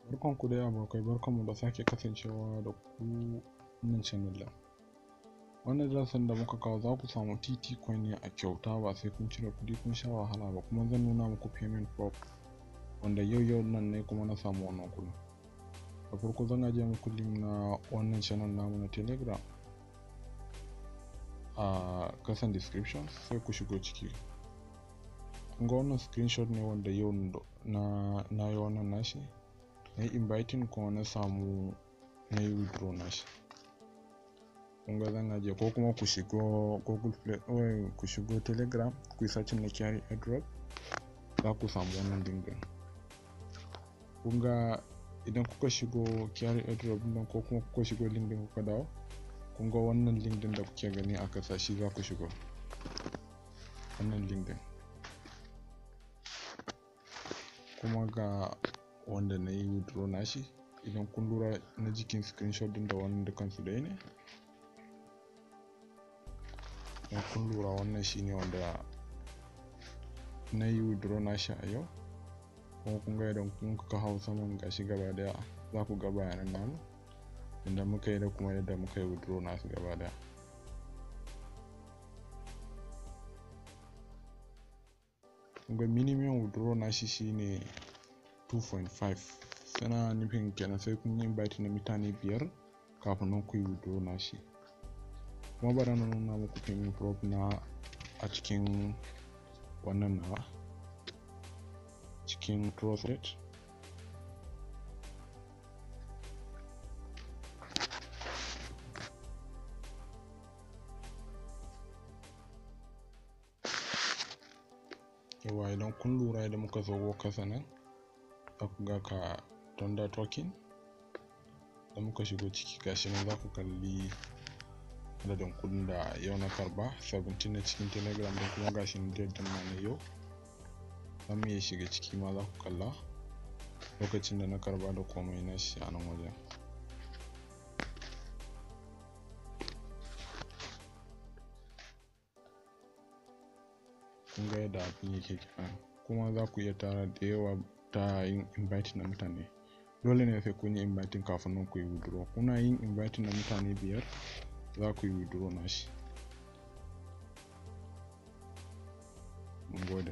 Barkanku dai abokai, barkanmu da sake kasancewa da ku wannan channel ɗin. Wannan darasin da muka kawo za ku samu TT coin ne a kyauta, ba sai kun cire kuɗi kun sha wahala ba, kuma zan nuna muku payment proof wanda yau yau nan ne kuma na samu wannan kuɗin. Da farko zan ajiye muku link na wannan channel namu na Telegram a kasan description, sai ku shigo ciki. Kun ga wannan screenshot ne wanda yau na yi wannan nashi, na yi inviting kuma na samu na yi withdraw nashi. Kun ga zan ajiye, ko kuma ku shigo Google Play, ku shigo Telegram, ku yi searching na Kyari Airdrop, za ku samu wannan link ɗin. Kun ga idan kuka shigo Kyari Airdrop ɗin ko kuma kuka shigo link ɗin kuka dawo, kun ga wannan link ɗin da kuke gani a ƙasa, shi za ku shigo. Wannan link ɗin. Kuma ga wanda na yi withdraw nashi, idan kun lura na jikin screenshot ɗin da wannan dukansu ɗaya ne. Idan kun lura wannan shine wanda na yi withdraw nashi a yau. Kuma kun ga idan kun kuka hau saman gashi gaba ɗaya za ku ga bayanan namu inda muka yi da kuma yadda muka yi withdraw nasu gaba ɗaya. Kun ga minimum withdraw nashi shine 2.5, suna nufin kenan sai kun yi invite na mutane 5 kafin nan ku yi withdraw nashi. Kuma bari na nuna muku payment proof na a cikin wannan nawa cikin Trust Wallet. Yawwa, idan kun lura idan muka zo kasa nan za ku ga ka Thunder token da muka shigo ciki, gashi nan za ku kalli adadin kuɗin da yau na karɓa 17 na cikin Telegram ɗin, kuma gashi nan date ɗin ma na yau. Za mu iya shiga ciki ma za ku kalla lokacin da na karɓa da komai na shi a nan wajen. Kun ga yadda abin yake kenan. Kuma za ku iya tara da yawa ta yin inviting na mutane. Dole ne sai kun yi inviting kafin nan ku yi withdraw. Kuna yin inviting na mutane 5 za ku yi withdraw nashi. Mun gode.